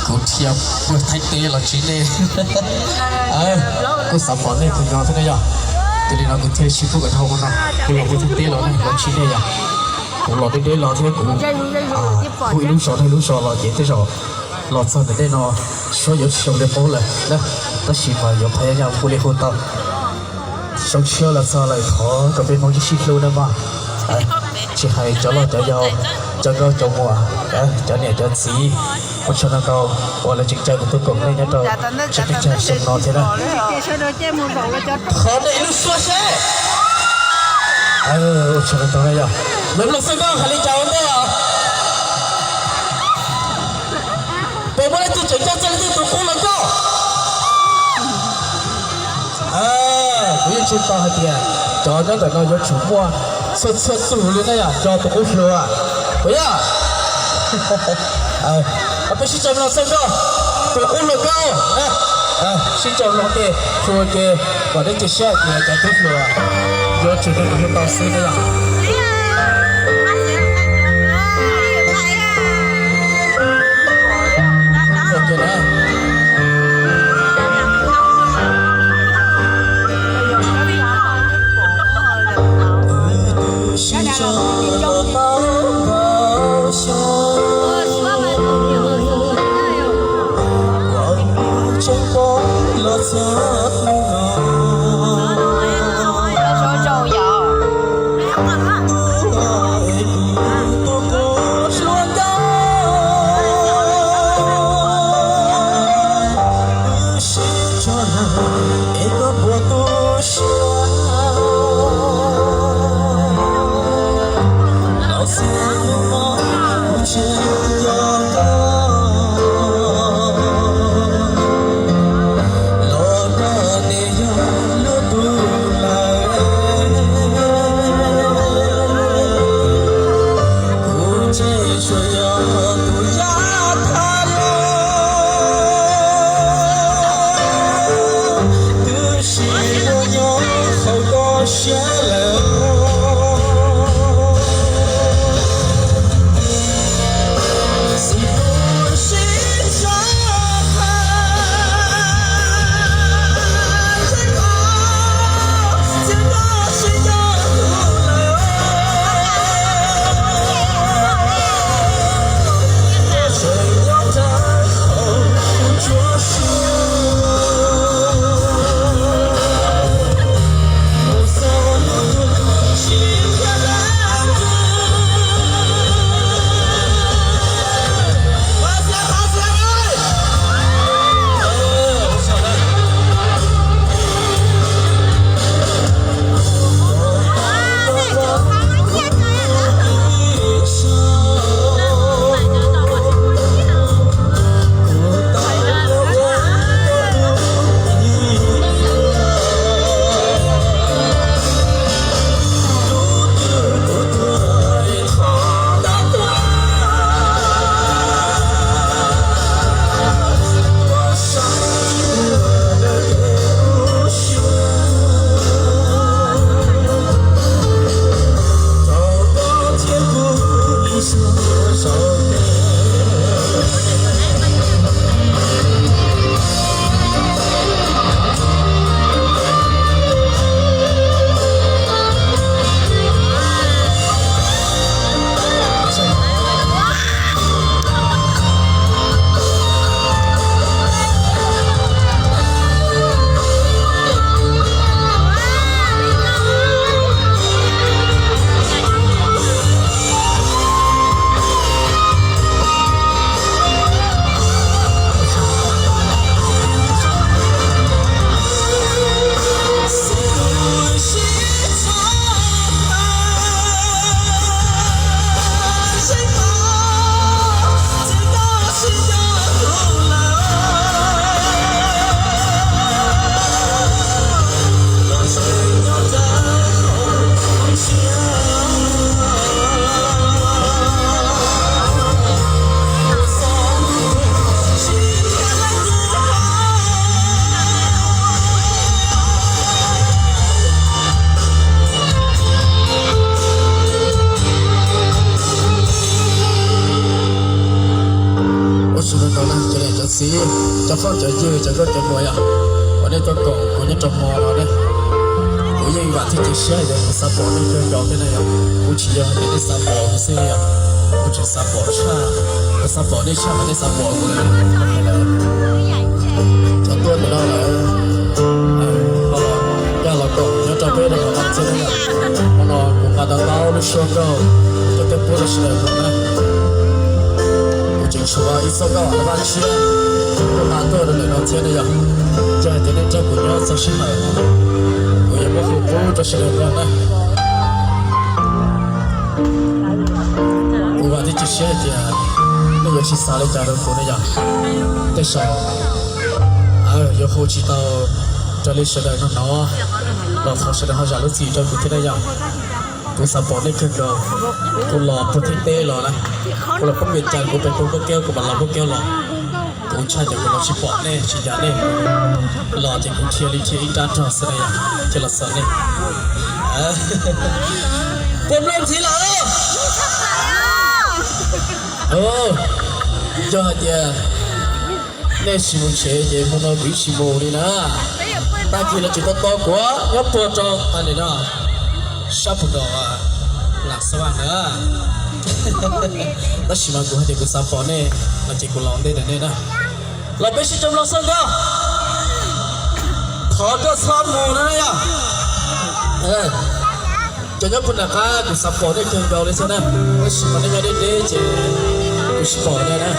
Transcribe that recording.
Kuv dhia puag Thaib teb los ntsib nej, kuj xav pom nej tus no thiab na yog. Ces li no kuv thiaj sib pub kom dhau ua no, kuv los puag Thaib teb los ne los ntsib nej yog. Kuv los deb deb los thiab kuv hu ib lub zos rau ib lub zos los ces tej zaum los txog ntawm nej no suab yuav tsis zoo li qub lawm na. Tab sis mas yuav pab yaj hu li hu tau. Zoo siab los txog lawm, thov kom peb Hmoob sib hlub nawb mog. Tsis hais cov laus cov yau, cov nkauj cov muam, cov niam cov txiv, ua tsaug ntau ntau uas lawv tseem caw kuv tuaj koom nej nyob rau tsev neeg tsag xyoo no thiab na. Thov nej lub suab seb. Ua tsaug ntau ntau na yog. Lawv mloog xwb koj hais li cas ua ntej os? Puas muaj leej twg tseem nco txog leej twg tus qub hluas nkauj? Kuv yeej ntseeg tau hais tias cov nyob ntawm no yuav tsum muaj txhua txhua tus li na yom, cov tus qub hluas. Puas yog? Peb sib cog mloog xwb koj, tus qub hluas nkauj. Sib cog mloog ua ke, txhua ke, kom nej cia siab hais tias cov tub hluas yuav tsum nrog hu tau xwb na yom. Sawv daws na, cov niam cov txiv, cov phooj cov ywg, cov nkauj cov muam yom, uas nej tuaj koom kuv nyob rau hmo no ne, kuv yeej vam thiab cia siab hais tias kuv xav pom nej kawg nkaus thiab na yom. Kuv tsis yog hais tias nej xav pom kuv xwb yom, kuv tseem xav pom tshaj, kuv xav pom nej tshaj mas nej xav pom kuv lawm. Cov tuaj ntawm no lawm, nkag los koom nyob rau peb rau hmo no thiab na yom. Hmo no kuv nqa tau ntau lub suab nkauj coj tuaj pub rau sawv daws mloog na. Kuv tseem tshuav ib txoj nkauj Vaj Tshiab kuj nqa tuaj rau ntawm no thiab na yom. Yog hais tias nej nrog kuv nyob txog sij hawm, kuv yuav muab hu pub rau sawv daws mloog na. Kuv vam thiab cia siab hais tias nej yuav tsis xav li cas rau kuv na yom. Tej zaum yuav hu tsis tau raws li sawv daws no hnov los thov sawv daws ho zam lub txim rau kuv thiab na yom. Kuv xav pom nej kawg nkaus. Kuv los puag thib teb los na, kuv los poob Vias Cas, kuv pem poob Koob Keab, kuv mam los Koob Keab los. Kuv ntshai tias kuv los tsis pom nej tsis ncaim nej, los ces kuv dhia li dhia ib nrab rog xwb na yom, ces los xyuas nej. Puas mloog ntxiv lawm? Yog hais tias nej tsis mus tsev ces hmo no kuv yeej tsis mus li na. Tag kis los tseem tos tos kuv nyob puag rau no, sab puag nram Lam Xab Vaj na. Tab sis mas kuv hais tias kuv xav pom nej no ces kuv los ntej ntawm nej na. Los peb sib coj mloog xwb nkauj. Thov koj txhob mus no na yom. Cov nyob puag nram qab kuv xav pom nej kawg nkaus li xwb na, tab sis mas nej nyob deb deb ces kuv tsis pom nej na.